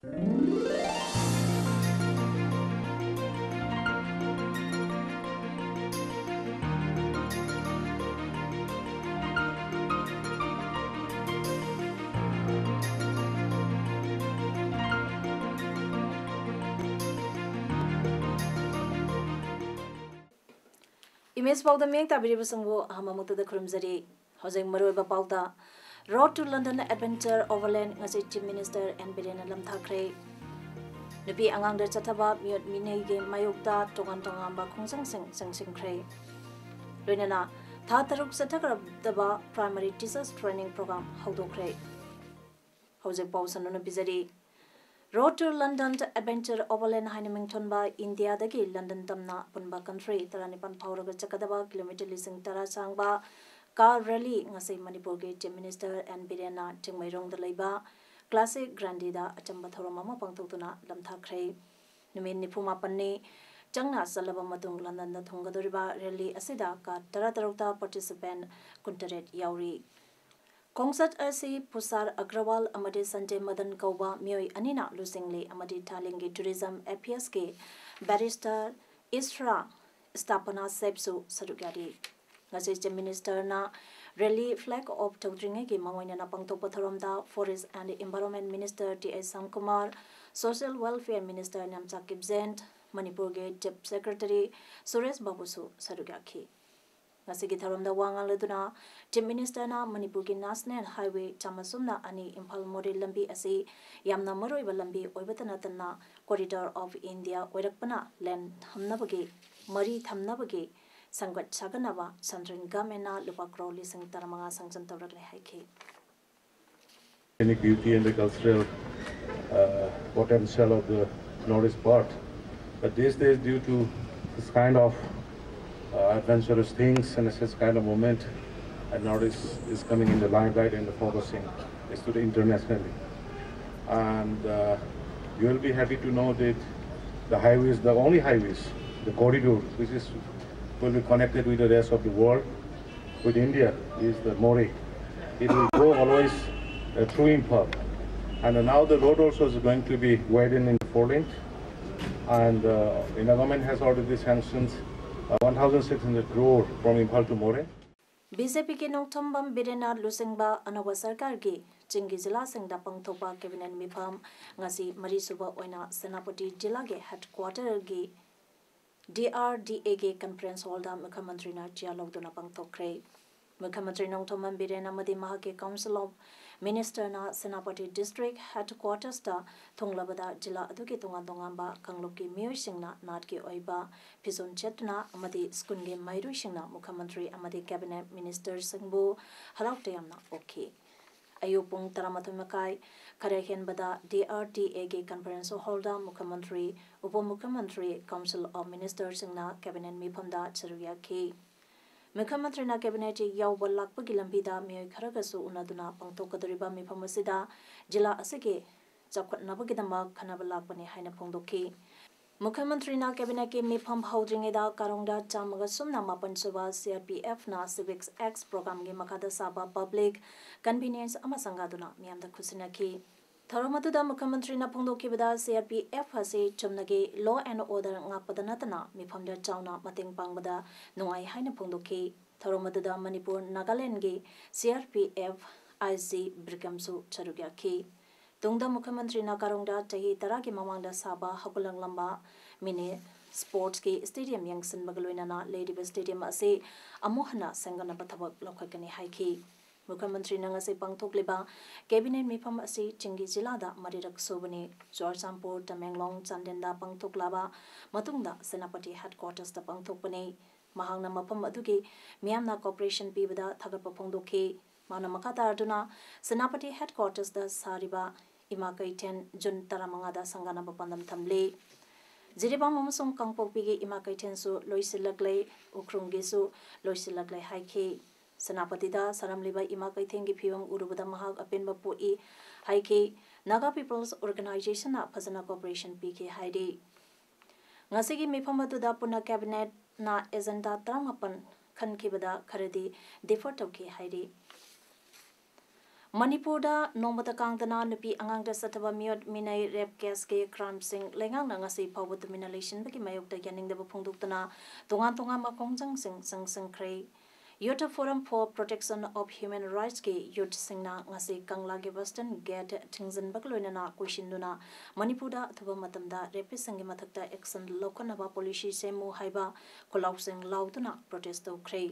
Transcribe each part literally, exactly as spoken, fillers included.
Image ꯄꯥꯎꯗ ꯃꯤꯠꯌꯦꯡ ꯇꯥꯕꯤꯔꯤꯕꯁꯤꯡꯕꯨ ꯑꯍꯥꯟꯕꯃꯛꯇꯗ ꯈꯨꯔꯨꯝꯖꯔꯤ꯫ ꯍꯧꯖꯤꯛ ꯃꯔꯨꯑꯣꯏꯕ ꯄꯥꯎꯗ, Road to London Adventure Overland ꯉꯁꯤ Chief Minister ꯑꯦꯟ ꯕꯤꯔꯦꯟꯅ ꯂꯝꯊꯥꯈ꯭ꯔꯦ꯫ ꯅꯨꯄꯤ ꯑꯉꯥꯡꯗ ꯆꯠꯊꯕ ꯃꯤꯑꯣꯠ ꯃꯤꯅꯩꯒꯤ ꯃꯥꯌꯣꯛꯇ ꯇꯣꯉꯥꯟ ꯇꯣꯉꯥꯟꯕ ꯈꯣꯡꯖꯪꯁꯤꯡ ꯆꯪꯁꯤꯟꯈ꯭ꯔꯦ꯫ ꯂꯣꯏꯅꯅ ꯊꯥ ꯇꯔꯨꯛ ꯆꯠꯊꯒꯗꯕ Primary Teachers Training Program ꯍꯧꯗꯣꯛꯈ꯭ꯔꯦ꯫ ꯍꯧꯖꯤꯛ ꯄꯥꯎ ꯁꯟꯗꯣꯛꯅ ꯄꯤꯖꯔꯤ꯫ Road to London Adventure Overland ꯍꯥꯏꯅ ꯃꯤꯡꯊꯣꯟꯕ ꯏꯟꯗꯤꯌꯥꯗꯒꯤ ꯂꯟꯗꯟ ꯇꯝꯅ ꯑꯄꯨꯟꯕ ꯀꯟꯇ꯭ꯔꯤ ꯇꯔꯥꯅꯤꯄꯥꯟ ꯐꯥꯎꯔꯒ ꯆꯠꯀꯗꯕ ꯀꯤꯂꯣꯃꯤꯇꯔ ꯂꯤꯁꯤꯡ ꯇꯔꯥ ꯁꯥꯡꯕ ꯀꯥꯔ ꯔꯦꯂꯤ ꯉꯁꯤ ꯃꯅꯤꯄꯨꯔꯒꯤ Chief Minister ꯑꯦꯟ ꯕꯤꯔꯦꯟꯅ ꯆꯤꯡꯃꯩꯔꯣꯡꯗ ꯂꯩꯕ Classic Grandida ꯑꯆꯝꯕ ꯊꯧꯔꯝ ꯑꯃ ꯄꯥꯡꯊꯣꯛꯇꯨꯅ ꯂꯝꯊꯥꯈ꯭ꯔꯦ꯫ ꯅꯨꯃꯤꯠ ꯅꯤꯐꯨ ꯃꯥꯄꯟꯅꯤ ꯆꯪꯅ ꯆꯠꯂꯕ ꯃꯇꯨꯡ ꯂꯟꯗꯟꯗ ꯊꯨꯡꯒꯗꯧꯔꯤꯕ ꯔꯦꯂꯤ ꯑꯁꯤꯗ ꯀꯥꯔ ꯇꯔꯥ ꯇꯔꯨꯛꯇ participant ꯀꯨꯟꯇꯔꯦꯠ ꯌꯥꯎꯔꯤ꯫ ꯈꯣꯡꯆꯠ ꯑꯁꯤ ꯄꯨꯁꯥꯔ ꯑꯒ꯭ꯔꯋꯥꯜ ꯑꯃꯗꯤ ꯁꯟꯖꯦ ꯃꯗꯟ ꯀꯧꯕ ꯃꯤꯑꯣꯏ ꯑꯅꯤꯅ ꯂꯨꯆꯤꯡꯂꯤ ꯑꯃꯗꯤ ꯊꯥꯏꯂꯦꯟꯒꯤ Tourism Affairs ꯀꯤ Barrister ꯏꯁ꯭ꯔꯥ ꯁ꯭ꯇꯥꯄꯅꯥ ꯁꯦꯞꯁꯨ ꯁꯔꯨꯛ ꯌꯥꯔꯤ꯫ ꯉꯁꯤ Chief Minister ꯅ ꯔꯦꯂꯤ flag off ꯇꯧꯗ꯭ꯔꯤꯉꯩꯒꯤ ꯃꯥꯡꯑꯣꯏꯅꯅ ꯄꯥꯡꯊꯣꯛꯄ ꯊꯧꯔꯝꯗ Forest and Environment Minister T H Shyamkumar, Social Welfare Minister Nemcha ꯀꯤꯞꯖꯦꯟ, ꯃꯅꯤꯄꯨꯔꯒꯤ Chief Secretary ꯁꯨꯔꯦꯁ ꯕꯥꯕꯨꯁꯨ ꯁꯔꯨꯛ ꯌꯥꯈꯤ꯫ ꯉꯁꯤꯒꯤ ꯊꯧꯔꯝꯗ ꯋꯥ ꯉꯥꯡꯂꯗꯨꯅ Chief Minister ꯅ ꯃꯅꯤꯄꯨꯔꯒꯤ National Highway ꯆꯥꯝꯃ ꯁꯨꯞꯅ ꯑꯅꯤ ꯏꯝꯐꯥꯜ ꯃꯣꯔꯦ ꯂꯝꯕꯤ ꯑꯁꯤ ꯌꯥꯝꯅ ꯃꯔꯨꯑꯣꯏꯕ ꯂꯝꯕꯤ ꯑꯣꯏꯕꯇ ꯅꯠꯇꯅ Corridor of India ꯑꯣꯏꯔꯛꯄꯅ land ꯊꯝꯅꯕꯒꯤ, ꯃꯔꯤ ꯊꯝꯅꯕꯒꯤ ꯁꯦꯝꯒꯠ ꯁꯥꯒꯠꯅꯕ Central Government ꯅ ꯂꯨꯄꯥ ꯀ꯭ꯔꯣꯔ ꯂꯤꯁꯤꯡ ꯇꯔꯥꯃꯉꯥ sanction ꯇꯧꯔꯛꯂꯦ ꯍꯥꯏꯈꯤ꯫ Scenic beauty and the cultural uh, potential of the Northeast part. But these days, due to this kind of uh, adventurous things and this kind of movement, and Northeast is coming in the limelight and the focusing is to the internationally. And uh, you will be happy to know that the highways, the only highways, the corridor, which is will be connected with the rest of the world, with India, is the Moreh. It will go always uh, through Imphal. And now the road also is going to be widened in four lanes. And uh, India government has already sanctioned uh, one thousand six hundred crore from Imphal to Moreh. B J ꯄꯤꯒꯤ ꯅꯣꯡꯊꯣꯝꯕꯝ ꯕꯤꯔꯦꯟꯅ ꯂꯨꯆꯤꯡꯕ ꯑꯅꯧꯕ ꯁꯔꯀꯥꯔꯒꯤ ꯆꯤꯡꯒꯤ ꯖꯤꯂꯥꯁꯤꯡꯗ ꯄꯥꯡꯊꯣꯛꯄ cabinet ꯃꯤꯐꯝ ꯉꯁꯤ ꯃꯔꯤꯁꯨꯕ ꯑꯣꯏꯅ ꯁꯦꯅꯥꯄꯇꯤ ꯖꯤꯂꯥꯒꯤ ꯍꯦꯗꯀ꯭ꯋꯥꯇꯔꯒꯤ ꯗꯤ ꯑꯥꯔ ꯗꯤ ꯑꯦꯒꯤ ꯀꯟꯐꯔꯦꯟꯁ ꯍꯣꯜꯗ ꯃꯨꯈ꯭ꯌ ꯃꯟꯇ꯭ꯔꯤꯅ ꯆꯤꯌꯥ ꯂꯧꯗꯨꯅ ꯄꯥꯡꯊꯣꯛꯈ꯭ꯔꯦ꯫ ꯃꯨꯈ꯭ꯌ ꯃꯟꯇ꯭ꯔꯤ ꯅꯣꯡꯊꯣꯝꯕꯝ ꯕꯤꯔꯦꯟ ꯑꯃꯗꯤ ꯃꯍꯥꯛꯀꯤ ꯀꯥꯎꯟꯁꯤꯜ ꯑꯣꯐ ꯃꯤꯅꯤꯁꯇꯔꯅ ꯁꯦꯅꯥꯄꯇꯤ ꯗꯤꯁꯇ꯭ꯔꯤꯛ ꯍꯦꯗꯀ꯭ꯋꯥꯇꯔꯁꯇ ꯊꯨꯡꯂꯕꯗ ꯖꯤꯂꯥ ꯑꯗꯨꯒꯤ ꯇꯣꯉꯥꯟ ꯇꯣꯉꯥꯟꯕ ꯀꯥꯡꯂꯨꯞꯀꯤ ꯃꯤꯑꯣꯏꯁꯤꯡꯅ ꯅꯥꯠꯀꯤ ꯑꯣꯏꯕ ꯐꯤꯖꯣꯜ ꯁꯦꯠꯇꯨꯅ ꯑꯃꯗꯤ ꯁ꯭ꯀꯨꯜꯒꯤ ꯃꯍꯩꯔꯣꯏꯁꯤꯡꯅ ꯃꯨꯈ꯭ꯌ ꯃꯟꯇ꯭ꯔꯤ ꯑꯃꯗꯤ ꯀꯦꯕꯤꯅꯦꯠ ꯃꯤꯅꯤꯁꯇꯔꯁꯤꯡꯕꯨ ꯍꯔꯥꯎ ꯇꯌꯥꯝꯅ ꯑꯣꯛꯈꯤ꯫ ꯑꯌꯨꯛ ꯄꯨꯡ ꯇꯔꯥꯃꯥꯊꯣꯏ ꯃꯈꯥꯏ ꯈꯔ ꯍꯦꯟꯕꯗ ꯗꯤ ꯑꯥꯔ ꯗꯤ ꯑꯦꯒꯤ ꯀꯟꯐꯔꯦꯟꯁ ꯍꯣꯜꯗ ꯃꯨꯈ꯭ꯌ ꯃꯟꯇ꯭ꯔꯤ, ꯎꯄ ꯃꯨꯈ꯭ꯌ ꯃꯟꯇ꯭ꯔꯤ, ꯀꯥꯎꯟꯁꯤꯜ ꯑꯣꯐ ꯃꯤꯅꯤꯁꯇꯔꯁꯤꯡꯅ ꯀꯦꯕꯤꯅꯦꯠ ꯃꯤꯐꯝꯗ ꯁꯔꯨꯛ ꯌꯥꯈꯤ꯫ ꯃꯨꯈ꯭ꯌ ꯃꯟꯇ꯭ꯔꯤꯅ ꯀꯦꯕꯤꯅꯦꯠꯀꯤ ꯌꯥꯎꯕ ꯂꯥꯛꯄꯒꯤ ꯂꯝꯕꯤꯗ ꯃꯤꯑꯣꯏ ꯈꯔꯒꯁꯨ ꯎꯅꯗꯨꯅ ꯄꯥꯡꯊꯣꯛꯀꯗꯧꯔꯤꯕ ꯃꯤꯐꯝ ꯑꯁꯤꯗ ꯖꯤꯂꯥ ꯑꯁꯤꯒꯤ ꯆꯥꯎꯈꯠꯅꯕꯒꯤꯗꯃꯛ ꯈꯟꯅꯕ ꯂꯥꯛꯄꯅꯤ ꯍꯥꯏꯅ ꯐꯣꯡꯗꯣꯛꯈꯤ꯫ ꯃꯨꯈ꯭ꯌ ꯃꯟꯇ꯭ꯔꯤꯅ ꯀꯦꯕꯤꯅꯦꯠꯀꯤ ꯃꯤꯐꯝ ꯍꯧꯗ꯭ꯔꯤꯉꯩꯗ ꯀꯥꯔꯣꯡꯗ ꯆꯥꯝꯃꯒ ꯁꯨꯞꯅ ꯃꯥꯄꯟ ꯁꯨꯕ ꯁꯤ ꯑꯥꯔ ꯄꯤ ꯑꯦꯐꯅ ꯁꯤꯚꯤꯛꯁ ꯑꯦꯛꯁ ꯄ꯭ꯔꯣꯒ꯭ꯔꯥꯝꯒꯤ ꯃꯈꯥꯗ ꯁꯥꯕ ꯄꯕ꯭ꯂꯤꯛ ꯀꯟꯚꯤꯅꯤꯌꯟꯁ ꯑꯃ ꯁꯪꯒꯥꯗꯨꯅ ꯃꯤꯌꯥꯝꯗ ꯈꯨꯠꯁꯤꯟꯅꯈꯤ꯫ ꯊꯧꯔꯝ ꯑꯗꯨꯗ ꯃꯨꯈ꯭ꯌ ꯃꯟꯇ꯭ꯔꯤꯅ ꯐꯣꯡꯗꯣꯛꯈꯤꯕꯗ ꯁꯤ ꯑꯥꯔ ꯄꯤ ꯑꯦꯐ ꯑꯁꯤ ꯆꯨꯝꯅꯒꯤ ꯂꯣ ꯑꯦꯟ ꯑꯣꯔꯗꯔ ꯉꯥꯛꯄꯗ ꯅꯠꯇꯅ ꯃꯤꯐꯝꯗ ꯆꯥꯎꯅ ꯃꯇꯦꯡ ꯄꯥꯡꯕꯗ ꯅꯨꯡꯉꯥꯏ ꯍꯥꯏꯅ ꯐꯣꯡꯗꯣꯛꯈꯤ꯫ ꯊꯧꯔꯝ ꯑꯗꯨꯗ ꯃꯅꯤꯄꯨꯔ ꯅꯥꯒꯥꯂꯦꯟꯗꯒꯤ ꯁꯤ ꯑꯥꯔ ꯄꯤ ꯑꯦꯐ ꯑꯥꯏ ꯖꯤ ꯕꯤꯀ꯭ꯔꯝꯁꯨ ꯁꯔꯨꯛ ꯌꯥꯈꯤ꯫ ꯇꯨꯡꯗ ꯃꯨꯈ꯭ꯌ ꯃꯟꯇ꯭ꯔꯤꯅ ꯀꯥꯔꯣꯡꯗ ꯆꯍꯤ ꯇꯔꯥꯒꯤ ꯃꯃꯥꯡꯗ ꯁꯥꯕ ꯍꯧꯒꯠꯂꯛꯂꯝꯕ ꯃꯤꯅꯤ ꯁ꯭ꯄꯣꯔꯠꯁꯀꯤ ꯁ꯭ꯇꯦꯗꯤꯌꯝ ꯌꯦꯡꯁꯤꯟꯕꯒ ꯂꯣꯏꯅꯅ ꯂꯩꯔꯤꯕ ꯁ꯭ꯇꯦꯗꯤꯌꯝ ꯑꯁꯤ ꯑꯃꯨꯛ ꯍꯟꯅ ꯁꯦꯝꯒꯠꯅꯕ ꯊꯕꯛ ꯂꯧꯈꯠꯀꯅꯤ ꯍꯥꯏꯈꯤ꯫ ꯃꯨꯈ꯭ꯌ ꯃꯟꯇ꯭ꯔꯤꯅ ꯉꯁꯤ ꯄꯥꯡꯊꯣꯛꯂꯤꯕ ꯀꯦꯕꯤꯅꯦꯠ ꯃꯤꯐꯝ ꯑꯁꯤ ꯆꯤꯡꯒꯤ ꯖꯤꯂꯥꯗ ꯃꯔꯤꯔꯛ ꯁꯨꯕꯅꯤ꯫ ꯆꯨꯔꯆꯥꯟꯄꯨꯔ, ꯇꯃꯦꯡꯂꯣꯡ, ꯆꯥꯟꯗꯦꯜꯗ ꯄꯥꯡꯊꯣꯛꯂꯕ ꯃꯇꯨꯡꯗ ꯁꯦꯅꯥꯄꯇꯤ ꯍꯦꯗꯀ꯭ꯋꯥꯇꯔꯁꯇ ꯄꯥꯡꯊꯣꯛꯄꯅꯤ꯫ ꯃꯍꯥꯛꯅ ꯃꯐꯝ ꯑꯗꯨꯒꯤ ꯃꯤꯌꯥꯝꯅ ꯀꯣꯑꯣꯄꯔꯦꯁꯟ ꯄꯤꯕꯗ ꯊꯥꯒꯠꯄ ꯐꯣꯡꯗꯣꯛꯈꯤ꯫ ꯃꯥꯅ ꯃꯈꯥ ꯇꯥꯔꯗꯨꯅ ꯁꯦꯅꯥꯄꯇꯤ ꯍꯦꯗꯀ꯭ꯋꯥꯇꯔꯁꯇ ꯁꯥꯔꯤꯕ ꯏꯃꯥ ꯀꯩꯊꯦꯜ ꯖꯨꯟ ꯇꯔꯥꯃꯉꯥꯗ ꯁꯪꯒꯥꯅꯕ ꯄꯥꯟꯗꯝ ꯊꯝꯂꯤ꯫ ꯖꯤꯔꯤꯕꯥꯝ ꯑꯃꯁꯨꯡ ꯀꯥꯡꯄꯣꯛꯄꯤꯒꯤ ꯏꯃꯥ ꯀꯩꯊꯦꯜꯁꯨ ꯂꯣꯏꯁꯤꯜꯂꯛꯂꯦ, ꯎꯈ꯭ꯔꯨꯜꯒꯤꯁꯨ ꯂꯣꯏꯁꯤꯜꯂꯛꯂꯦ ꯍꯥꯏꯈꯤ꯫ ꯁꯦꯅꯥꯄꯇꯤꯗ ꯁꯥꯔꯝꯂꯤꯕ ꯏꯃꯥ ꯀꯩꯊꯦꯜꯒꯤ ꯐꯤꯕꯝ ꯎꯔꯨꯕꯗ ꯃꯍꯥꯛ ꯑꯄꯦꯟꯕ ꯄꯣꯛꯏ ꯍꯥꯏꯈꯤ꯫ ꯅꯥꯒꯥ ꯄꯤꯄꯜꯁ ꯑꯣꯔꯒꯅꯥꯏꯖꯦꯁꯟꯅ ꯐꯖꯅ ꯀꯣꯑꯣꯄꯔꯦꯁꯟ ꯄꯤꯈꯤ ꯍꯥꯏꯔꯤ꯫ ꯉꯁꯤꯒꯤ ꯃꯤꯐꯝ ꯑꯗꯨꯗ ꯄꯨꯟꯅ ꯀꯦꯕꯤꯅꯦꯠꯅ ꯑꯦꯖꯦꯟꯗꯥ ꯇꯔꯥꯃꯥꯄꯟ ꯈꯟꯈꯤꯕꯗ ꯈꯔꯗꯤ ꯗꯤꯐꯔ ꯇꯧꯈꯤ ꯍꯥꯏꯔꯤ꯫ ꯃꯅꯤꯄꯨꯔꯗ ꯅꯣꯡꯃꯇ ꯀꯥꯡꯗꯅ ꯅꯨꯄꯤ ꯑꯉꯥꯡꯗ ꯆꯠꯊꯕ ꯃꯤꯑꯣꯠ ꯃꯤꯅꯩ, ꯔꯦꯞ ꯀꯦꯁꯀꯤ ꯀ꯭ꯔꯥꯏꯝꯁꯤꯡ ꯂꯩꯉꯥꯛꯅ ꯉꯁꯤ ꯐꯥꯎꯕ ꯇꯨꯃꯤꯟꯅ ꯂꯩꯁꯤꯟꯕꯒꯤ ꯃꯥꯌꯣꯛꯇ ꯌꯥꯅꯤꯡꯗꯕ ꯐꯣꯡꯗꯣꯛꯇꯨꯅ ꯇꯣꯉꯥꯟ ꯇꯣꯉꯥꯟꯕ ꯈꯣꯡꯖꯪꯁꯤꯡ ꯆꯪꯁꯤꯟꯈ꯭ꯔꯦ꯫ Youth Forum for Protection of Human Rightsꯀꯤ ꯌꯨꯠꯁꯤꯡꯅ ꯉꯁꯤ ꯀꯪꯂꯥꯒꯤ ꯋꯦꯁꯇꯔꯟ ꯒꯦꯠ ꯊꯤꯡꯖꯤꯟꯕꯒ ꯂꯣꯏꯅꯅ ꯀꯣꯏꯁꯤꯟꯗꯨꯅ ꯃꯅꯤꯄꯨꯔꯗ ꯑꯊꯨꯕ ꯃꯇꯝꯗ ꯔꯦꯄꯤꯁꯁꯤꯡꯒꯤ ꯃꯊꯛꯇ ꯑꯦꯛꯁꯟ ꯂꯧꯈꯠꯅꯕ ꯄꯣꯂꯤꯁꯤ ꯁꯦꯝꯃꯨ ꯍꯥꯏꯕ ꯈꯨꯜꯂꯥꯎꯁꯤꯡ ꯂꯥꯎꯗꯨꯅ ꯄ꯭ꯔꯣꯇꯦꯁ ꯇꯧꯈ꯭ꯔꯦ꯫